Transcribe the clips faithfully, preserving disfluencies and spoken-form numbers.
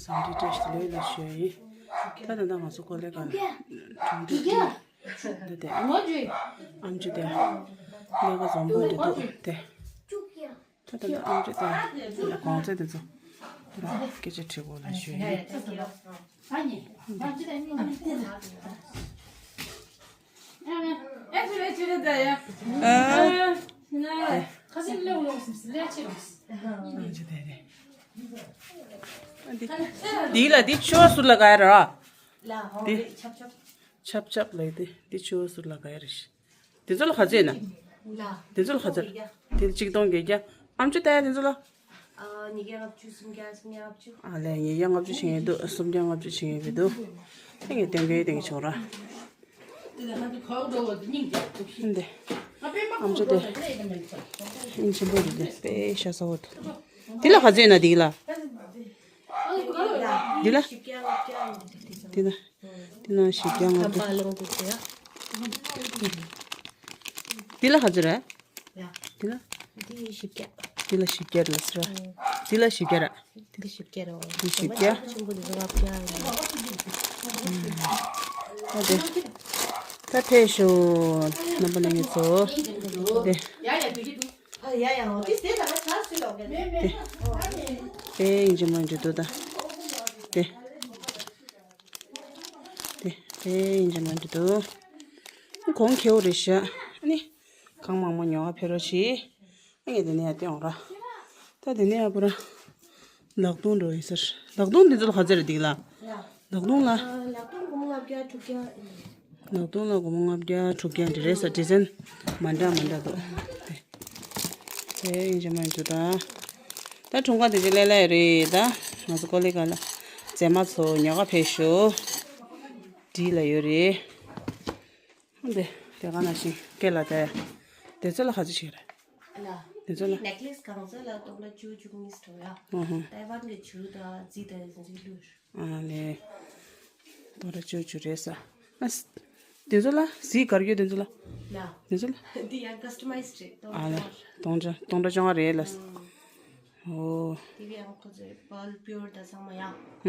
འདི་བཀྲ་ཤིས་ལོས་ལ་ཞུ་ཡི། ད་ད་ད་ང་ཚོ་ཀོ་ལེ་ག་ལ་གྲོང་སྡེ་འདི་དེ་ཨམ་ཆུ་དེ་ལས་ཀ་བཟང་པོ་འདི་འདུག་དེ། ད་ད་ད་ཨམ་ཆུ་དེ་ལ་གོང་ཚད་དེ་ཚོ་ད་སྐད་ཆ་དྲི་དགོས་ལ་ཞུ་ཡི། འདི་ལ་འདི་ཆུ་བ་སུ་ལ་ག་ཡ་ར། འདི་ཆབ་ཆབ་ལ་འདི་འདི་ཆུ་བ་སུ་ལ་ག་ཡ་ར། འདི་ཚོ་ལ་ག་ཚད་ན། འདི་ཚོ་ལ་ག་ཚད། དེ་ཆིག་སྟོང་བརྒྱད་བརྒྱ། ཨམ་ཆུ་ལྟ་ཡ་དེ་ཚོ་ལ། ཨ་ཉིས་བརྒྱ་ལྔ་བཅུ་སུམ་བརྒྱ་སུམ་བརྒྱ་ལྔ་བཅུ། ཨ་ལས་ཉིས་བརྒྱ་ལྔ་བཅུ་ཞིག་ཡིན་འདུག་སུམ་བརྒྱ་ལྔ་བཅུ་ཞིག་ཡིན་འདུག་དེ་ངས་སྟོན་གི་དེ་ངས་ཆོག་ར། འདི། ཨམ་ཆུ་དེ། ཨིན་ཆེན་པོ་རེད་དེ་དཔེ་ཤ་ཚ་བོ་འདུག་དེ་ལ་ག་ཚོད་ཡོད་ན་དེ་ལ། དེ་ལ། དེ་ལ། དེ་ན་བཞི་བརྒྱ་ལྔ་བཅུ། དེ་ལ་ག་ཚོད་རེད། དེ་ལ། འདི་བཞི་བརྒྱ། འདི་ལ་བཞི་བརྒྱ་རེད་ལ་ཟེར། འདི་ལ་བཞི་བརྒྱ་ར། འདི་བཞི་བརྒྱ་རེད། འདི་བཞི་བརྒྱ། ཆེན་པོ་འདི་ལ་ལྔ་བརྒྱ་ཡིན། ཨ་དེ། ད་ཕེབས་ཤོག་རྣམ་པ་ལྷན་རྒྱས་ཚོ། དེ། དེ། དེ་ཡིན་གཅིག་མིན་གཅིག་འདུག་ད། དེ། དེ། དེ་ཡིན་གཅིག་མིན་གཅིག་འདུག་གོང་ཁེ་བོ་རེད་ཤག་ཨ་ནི། གང་མང་མང་ཉོ་བ་ཕེབས་རོགས་གྱིས། ཨ་ངས་དེ་ནས་ཡར་བཏོན་འོང་ར། ད་དེ་ནས་ཡར་པུ་ར། ལག་སྟོང་འགྲོ་ཡིན་ཟེར། ལག་སྟོང་འདི་ཚོ་ལ་ག་ཚད་རེད་འདི་ལ། ལག་སྟོང་ལ། ལག་སྟོང་སྒོར་མོ་ལྔ་བརྒྱ་དྲུག་བརྒྱ། ལག་སྟོང་ལ་སྒོར་མོ་ལྔ་བརྒྱ་དྲུག་བརྒྱ་འདི་རེད་ཟེར། ཌི་ཛན་མ་འདྲ་མ་འདྲ་འདུག་དེ་ཡིན་གཅིག་མིན་གཅིག་འདུག་ད། ད་འཁྲུངས་སྐར་དེ་ཚོ་ལས་ལས་རེད་ད། ང་ཚོ་ཀོ་ལི་ག་ལ། མཛེས་མ་ཚོ་ཉོ་ག་ཕེབས་ཤོག་འདི་ལ་ཡོད་རེད། འདི། དེ་ག་ནང་བཞིན་སྐེ་ལ་དེ། དེ་ཚོ་ལ་ག་ཚོད་ཞིག་རེད། ལ། དེ་ཚོ་ལ། ནེག་ལེ་སི་གང་ཚོད་ལ་སྟོང་ཕྲག་བཅུ་བཅུ་གཉིས་འགྲོ་ཡ། ཨ་ཧ། ཏའེ་ཝན་གྱི་ཆུ་དང་རྫི་དང་རྫི་ལུར། ཨ་ལེ། སྟོང་ཕྲག་བཅུ་བཅུ་རེད་ས། ཨ་ས། དེ་ཚོ་ལ་རྫི་གར་གྱོད་དེ་ཚོ་ལ། ལ། དེ་ཚོ་ལ། འདི་ཡང་ཀ་སི་ཊ་མའི་ཛི་རེད། ཨ་ལེ། སྟོང་ཕྲག་སྟོང་ཕྲག་བཅོ་ལྔ་རེད་ལ། ཨོ། དེ་བས་ཡང་ཁོ་ཚོས་པརལ་པིའུར་དང་ཚང་མ་ཡ། ཨ་ཧ།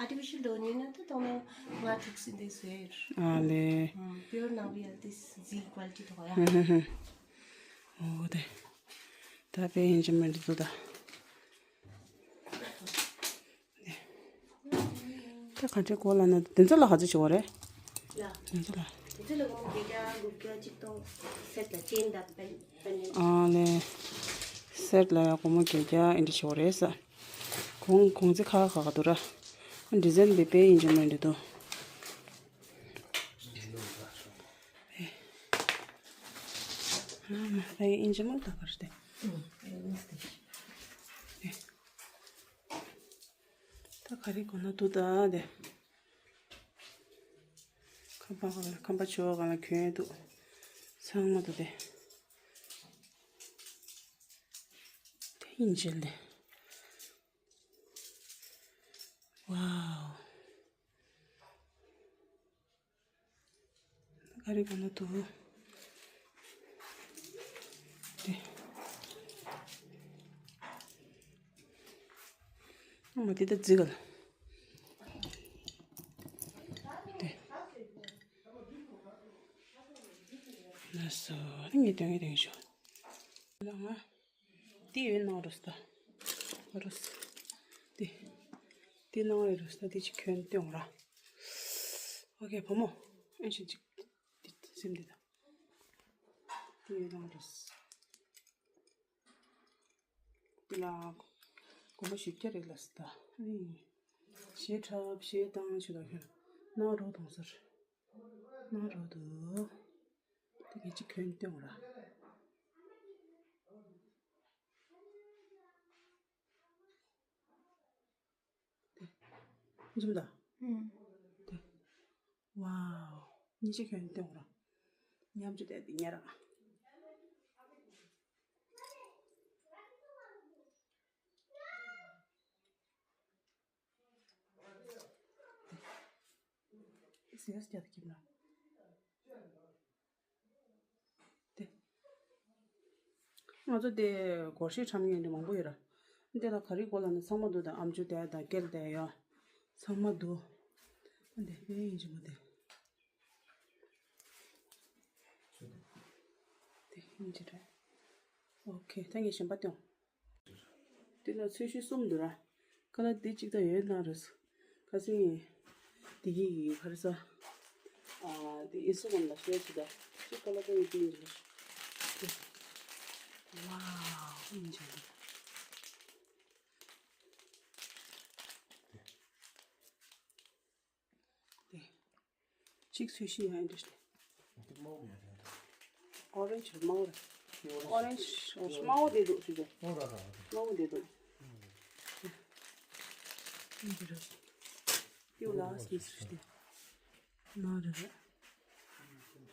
ཨ་ཊི་ཕི་ཤལ་འདྲ་ཉོས་ན་ད་སྟོང་ལྔ་དྲུག་ཙམ་དེ་བཟོས་ཡོད། ཨ་ལེ། པིའུར་ནང་བཞིན་ཡ་དེ་རྫིའི་ཀོ་ལི་ཊི་ཐོག་ཡ། ཨོ་དེ། ད་དཔེ་ཡིན་གཅིག་མིན་གཅིག་འདུག་ད། ད་ག་འདྲའི་གོ་ལ་ན་དེ་ཚོ་ལ་ག་ཚོད་བྱེད་དགོས་རེད། ལ། དེ་ཚོ་ལ། དེ་ཚོ་ལ་སྒོར་མོ་བརྒྱད་བརྒྱ་དགུ་བརྒྱ་གཅིག་སྟོང་སེཊ་ལ་ཅེན་དང་པེན་པེན་ཌེན་ཊི། ཨ་ལེ། སེཊ་ལ་ཡ་སྒོར་མོ་བརྒྱད་བརྒྱ་ཨེ་འདྲ་བྱེད་དགོས་རེད་ས། གོང་གོང་ཚད་ཁག་ཁག་ག་འདུག་ར། ཌི་ཛན་དཔེ་དཔེ་ཡིན་གཅིག་མིན་གཅིག་འདུག་ཨ་མ་ཧྥེ་ཨིན་ཇི་མོ་ད་གར་ཏེ། ད་ག་རེ་གོ་ན་དུ་ད་དེ། ཁམས་པ་གང་ལ་ཁམས་པ་ཆུ་བ་གང་ལ་གྱོན་འདུག་ཚང་མ་དུ་དེ། དེ་ཨིན་ཇི་ལེ། ཝའོ། ག་རེ་ག་ན་དུ། དེ། ཨ་མ་དེ་ད་རྫི་ག་ལ། དེ། ལགས་སོ། ངས་དོན་ངས་དོན་ཞུ། ལ་ང་། དེ་ཡོད་ནང་རུ་སྟ། རུ་སྟ། དེ། དེ་ནང་ཡོད་རུ་སྟ། དེ་ཅིག་གྱོན་སྟོན་ར། ཨོ་ཁེ་བུ་མོ། ཨན་ཞིག་ཅིག་དེ་སེམས་དེ་ད། དེ་ཡོད་ནང་རུ་སྟ། དེ་ལ་སྒོར་མོ་བཞི་བརྒྱ་རེད་ལ་སྟ། ཨི། ཞེ་ཁྲབ་ཞེ་བཏང་ཆུ་ལ་ཁྱོད་ནང་རུ་གཏོང་ཟེར། ནང་རུ་དུ། དེ་གི་ཅིག་གྱོན་སྟོན་ར། འཛུམ་ད། ཨུམ། དེ། ཝའོ། ཉི་ཤུ་གྱོན་སྟོན་ར། ཉམས་ཆུ་དེ་དེ་ཉེ་ར། ཟེར་རྒྱ་ཐག་གིས་ན། དེ། ང་ཚོ་དེ་སྒོར་གཞས་འཁྲབ་མཁན་དེ་མང་པོ་ཡོད་ར། འདི་ལ་ག་རེ་དགོས་ལབ་ན་ཚང་མ་འདུག་ད་ཨམ་ཅོག་དེ་དང་སྐེལ་དེ་ཡོད། ཚང་མ་འདུག་འདི་དཔེ་ཡིན་གཅིག་མ་དེ། དེ་ཡིན་གཅིག་རེད། ཨོ་ཁེ། ད་ངས་གཞན་པ་སྟོན། འདི་ལ་ཚོས་གཞི་གསུམ་འདུག་ར། ཁ་ལག་འདི་གཅིག་ད་ཡོད་ན་རེད། ཁ་སང་འདི་གི་ག་རེ་ཟ། ཨ་འདི་ཨིན་སི་ཊ་གྷ་རམ་ལ་ཤེར་བྱེད་ད། གཅིག་ཁ་ལག་ད་ཡོད་འདི་ཡིན་གཅིག་རེད། ཝའོ་ཡིན་གཅིག་རེད། དེ། གཅིག་ཚོས་གཞི་ཡང་འདྲ་ཞིག་འདི་དམར་པོ་ཡང་རེད། ཨོ་རེན་ཇི་རེད། དམར་པོ་རེད། ཨོ་རེན་ཇི། ཨོ་རེན་ཇི། དམར་པོ་འདི་འདུག་ཞུ་རྒྱུ། དམར་པོ་ར་ར་ར། དམར་པོ་འདི་འདུག་འདི་འདྲ་ཞིག་འདི་ལ་སི་ཞིག་འདི་ན་རེ་རེད།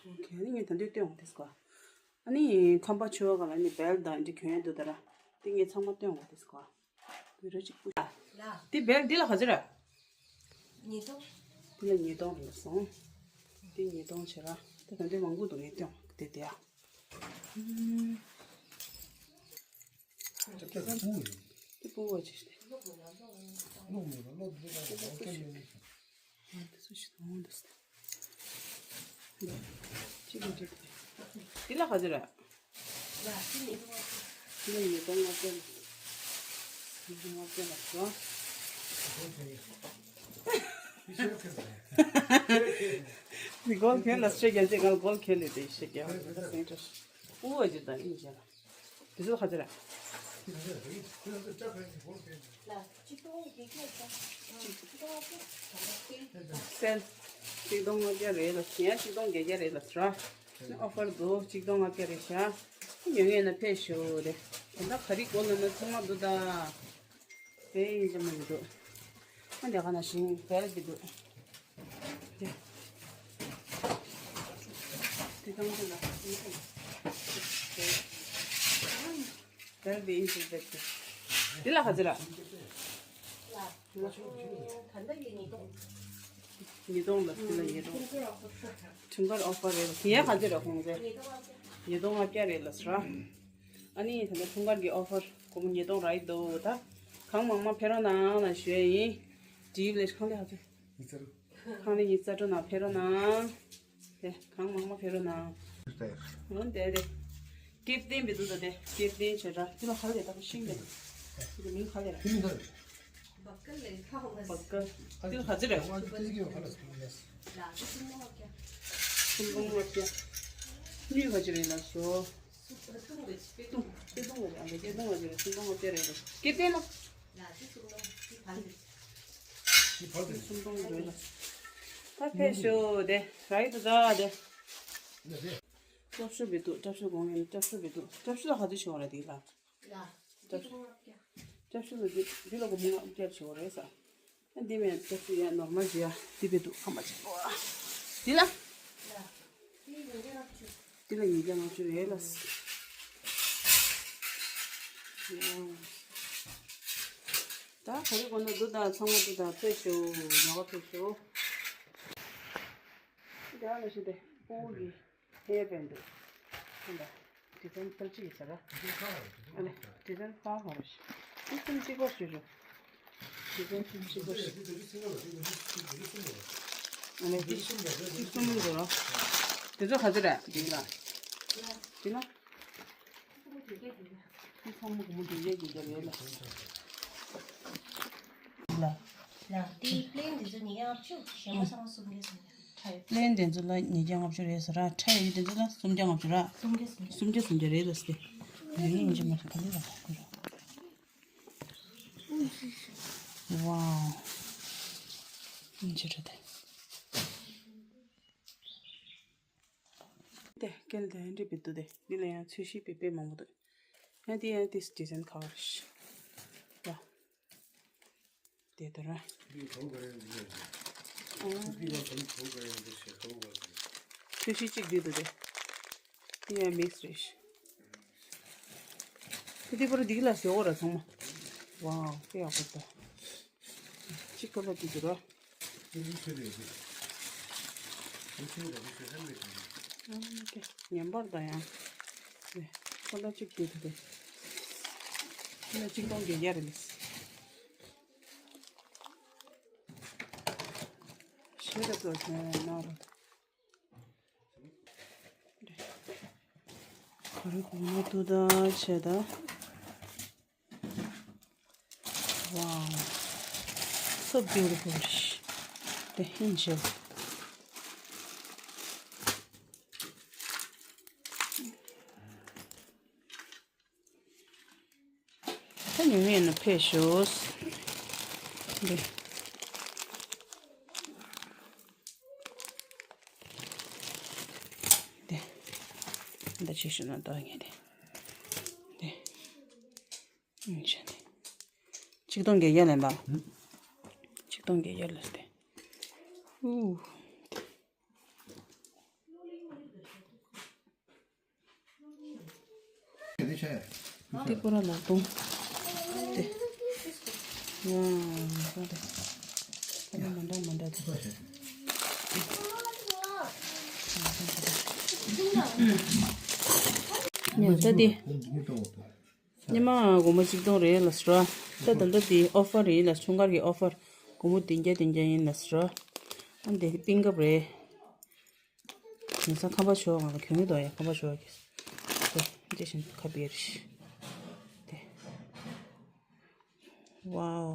ཨོ་ཁེ། ཨ་ནི་ངས་ད་འདི་སྟོན་འོང་དེ་སྐོར། ཨ་ནི་ཁམས་པ་ཆུ་བ་ག་ལ་ནི་བེལ་དང་འདི་གྱོན་ཡ་འདུག་ད་ར། འདི་ངས་ཚང་མ་སྟོན་འོང་དེ་སྐོར། བུ་ར་གཅིག་པུ། ལ། དེ་བེལ་འདི་ལ་ག་ཚོད་རེད། ཉིས་སྟོང་། འདི་ལ་ཉིས་སྟོང་རེད་སོང་། འདི་ཉིས་སྟོང་བྱེད་ར། དེ་ད་འདི་མང་པོ་འདུག་ངས་སྟོན་དེ་དེ་ཡ། ཨུམ། ཅག་ཅག་སྤུ་ཡིན། དེ་སྤུ་བ་ཅིག་སྟེ། ལོག་མེད་ལ་ལོག་འདི་ལ་ལོག་ཀྱང་མེད་ནི། ང་དེ་ཚོ་ཞིག་མཐོང་འདུག་སྟེ། གཅིག་གཅིག་འདི་ལ་ག་ཚོད་རེད། ལ་ཅི་ནི་འདུག་འདི་ལ་ཉིས་སྟོང་ལྔ་བརྒྱ་ལ། ཉིས་སྟོང་ལྔ་བརྒྱ་ལ་ཞོ། འདི་སྒོར་གྱོན་ལ་ཤེས་རྒྱ་ཅེ་ང་སྒོར་གྱོན་ལས་དེ་ཤེས་རྒྱ་འདི་ལ་སེང་ཁྲ་ཤི། ཨུ་བ་ཇི་ད་ཨིན་ཇ་ལ། དེ་ཚོ་ག་ཚོད་རེད། ལ་ཆིག་སྟོང་བརྒྱད་བརྒྱ་ཙམ། ཆིག་སྟོང་བརྒྱད་བརྒྱ་ཙམ། སེལ། ཆིག་སྟོང་ལྔ་བརྒྱ་རེད་ལ། ཡང་ཆིག་སྟོང་བརྒྱད་བརྒྱ་རེད་ལ་ཟེར། ཨོ་ཕར་འདུག་ཆིག་སྟོང་ལྔ་བརྒྱ་རེད་ཤག་ཉོ་མཁན་ན་ཕེབས་ཤོག་རེད། ད་ལྟ་ག་རེ་དགོས་ལབ་ན་ཚང་མ་འདུག་ད། དེ་ཡིན་གྱི་མི་འདུག་ཨ་འདི་ག་ན་ཞིང་བལ་གྱི་འདུག་དེ། དེ་གང་དེ་ལ། བལ་བི་ཨིན་ཅི་བལ་དེ། འདི་ལ་ག་ཚོད་ར། ད་ལྟ་ཡི་ཉིས་སྟོང་། ཉིས་སྟོང་ལ་འདི་ལ་ཉིས་སྟོང་། འཁྲུངས་སྐར་ཨོ་ཕར་རེད་ལ། དེ་ཡང་ག་ཚོད་ར་ཁོང་ཚོས། ཉིས་སྟོང་ལྔ་བརྒྱ་རེད་ལ་ཟེར། ཨ་ནི་ད་ལྟ་འཁྲུངས་སྐར་གྱི་ཨོ་ཕར་སྒོར་མོ་ཉིས་སྟོང་རག་གི་འདུག་ད་གང་མང་མང་ཕེབས་རོགས་གནང་ལ་ཞུ་ཡ་ཡིན། དྲིས་ལས་ཁང་ལས་ཧ་ཚོད། ཁང་ལས་ཉི་ཤུ་རྩ་དྲུག་ནང་ཕེབས་རོགས་གནང་། དེ་གང་མང་མང་ཕེབས་རོགས་གནང་། འོ་དེ་དེ། ཀེབ་ཏན་བི་འདུག་ད་དེ་ཀེབ་ཏན་བྱེད་ར་དེ་ལ་ཧ་ལས་ད་ཤིང་དེ། དེ་ལ་མིང་ཧ་ལས་ར། ཁྱིམ་ནང་། བ་ཀ་ལས་ཧ་ཧ། བ་ཀ། དེ་ལ་ཧ་ཙི་ར། ལ་དེ་སུམ་སྟོང་ལྔ་བརྒྱ། སུམ་སྟོང་ལྔ་བརྒྱ། ནུས་ཧ་ཅི་རེད་ལ་སོ། སུ་པ་ཏུང་གི་པེ་ཏུང་། པེ་ཏུང་གི་རེད། ཨ་ལེ་པེ་ཏུང་གི་རེད། སུམ་སྟོང་ལྔ་བརྒྱ་རེད་ལ། ཀེབ་ཏན་ལ། ལ་དེ་སུམ་སྟོང་དེ་བ་ལས། དེ་བ་ལས། སུམ་སྟོང་རེད་ལ། ད་ཕེབས་ཤོག་དེ་ར་ཡི་དུ་ད་དེ། སྐྲ་ཤོ་བི་འདུག་སྐྲ་ཤོ་གོང་ཡིན། སྐྲ་ཤོ་བི་འདུག་སྐྲ་ཤོ་ལ་ག་ཚོད་ཞིག་འོང་ར་དེ་ལ། ལ། སྐྲ་ཤོ། སྐྲ་ཤོ་ལ་འདི་འདི་ལ་སྒོར་མོ་ལྔ་བརྒྱ་ཞིག་འོང་རེད་ས། ཨ་འདི་མེད་སྐྲ་ཤོ་ཡ་ནོར་མལ་ཅི་ཡ་འདི་བི་འདུག་ཧ་མ་ཅིག་འདི་ལ། ལ། དེ་ཡིན་གྱི་ལག་ཆུ། འདི་ལ་ཉིས་བརྒྱ་ལྔ་བཅུ་རེད་ལ། ད་ག་རེ་དགོས་ན་འདུག་ད་ཚང་མ་འདུག་ད་ཕེབས་ཤོག་ཉོ་ག་ཕེབས་ཤོག་དེ་ཨ་ལ་ཤི་དེ་ཕྲུ་གུ་གི་ཧེར་བེན་འདུག་ཧེ་འདྲ་ཌི་ཛའིན་ཕལ་ཆེར་ཡོད་ས་ར། ཨ་ལེ་ཌི་ཛའིན་ཁ་ཁ་ར་ཤི་དེ་གསུམ་གཅིག་པ་ཞུ་རུ། ཌི་ཛའིན་གསུམ་གཅིག་པ་ཞུ། ཨ་ལེ་ཌི་ཛའིན་གསུམ་འདུག་ར། དེ་ཚོ་ག་ཚོད་རེད་འདི་ལ། འདི་ལ། ཁོ་མོ་དེ་གས་དེ་གས། ཁོ་མོ་དེ་གས་དེ་གས་རེད་ལ། ལ། ལ་དེ་པི་ལེན་དེ་ཚོ་ཉིས་བརྒྱ་ལྔ་བཅུ། གཞན་པ་ཚང་མ་སུམ་བརྒྱ་སུམ་བརྒྱ། པི་ལེན་དེ་ཚོ་ལ་ཉིས་བརྒྱ་ལྔ་བཅུ་རེད་ཟེར་ར། ཁྲ་ཡི་དེ་ཚོ་ལ་སུམ་བརྒྱ་ལྔ་བཅུ་ར། སུམ་བརྒྱ་སུམ་བརྒྱ། སུམ་བརྒྱ་སུམ་བརྒྱ་རེད་ལ་ཟེར། ཡིན་གྱི་མ་རེད། ག་ལེ་ལ་གོ་ར། ཝའོ། ཡིན་གྱི་རེད་དེ། དེ་སྐེལ་དེ་འདྲ་བི་འདུག་དེ། འདི་ལ་ཡང་ཚོས་གཞི་དཔེ་དཔེ་མང་པོ་འདུག་ཡང་དེ་ཡང་དེ་ཌི་ཛའིན་ཁ་བར་ཤི། ཡ། དེ་ལྟར་ར། འདི་གང་ག་ཡང་འདི་ལ་འདི། ཨ། འདི་ལ་གང་གང་ག་ཡང་འདི་ཞེས་གང་ག་འདི། ཚོས་གཞི་གཅིག་འདི་འདུག་དེ། དེ་ཡང་མིག་སི་རེད་ཤི། དེ་དེ་པར་འདི་ལ་ཞོག་ར་ཚང་མ། ཝའོ་དཔེ་ཡག་པོ་འདུག་གཅིག་ཁ་ལ་དེ་འདུག་ར། ཉན་པར་ད་ཡང་། ཁོ་ལ་གཅིག་དེ་དེ་དེ། ཁྱོད་ལ་གཅིག་སྟོང་བརྒྱད་བརྒྱ་རེད་ལས། ཤེས་རབ་ལོ་ཆེན་ནོར། ག་རེ་གོང་ན་ཏུ་ད་ཆེ་ད། Wow, so beautiful. The hinges. ད་ཉུང་ཉུང་ཡིན་ན་ཕེབས་ཤོག་འདི། འདི། འདི་ཅིག་ཞུ་ན་ཏོ་ངས་འདི། འདི། ཨང་ཅི་འདི། ཆིག་སྟོང་བརྒྱད་བརྒྱ་ལེན་པ། ཆིག་སྟོང་བརྒྱད་བརྒྱ་ལེན་ཏེ། ཨུ། དེ་པོ་ར་ལག་སྟོང་། དེ། ཝ། ད་དེ། ད་དེ་མ་འདྲ་མ་འདྲ་དེ། ཉ་ད་དེ། ཉི་མ་སྒོར་མོ་གཅིག་སྟོང་རེད་ལ་སོ། ད་ད་ལྟ་དེ་ཨོ་ཕར་རེད་ལ་འཁྲུངས་སྐར་གྱི་ཨོ་ཕར། སྒོར་མོ་བདུན་བརྒྱ་བདུན་བརྒྱ་ཡིན་ལ་སོ། ཨ་འདི་དེ་པིང་ཀབ་རེད། ཉི་ས་ཁམས་པ་ཤོག་ང་ལ་གྱོན་གྱི་འདུག་ཡ། ཁམས་པ་ཤོག་གི། དེ་དེ་བཞིན་ཁ་བེར་ཞིག་དེ། ཝའོ།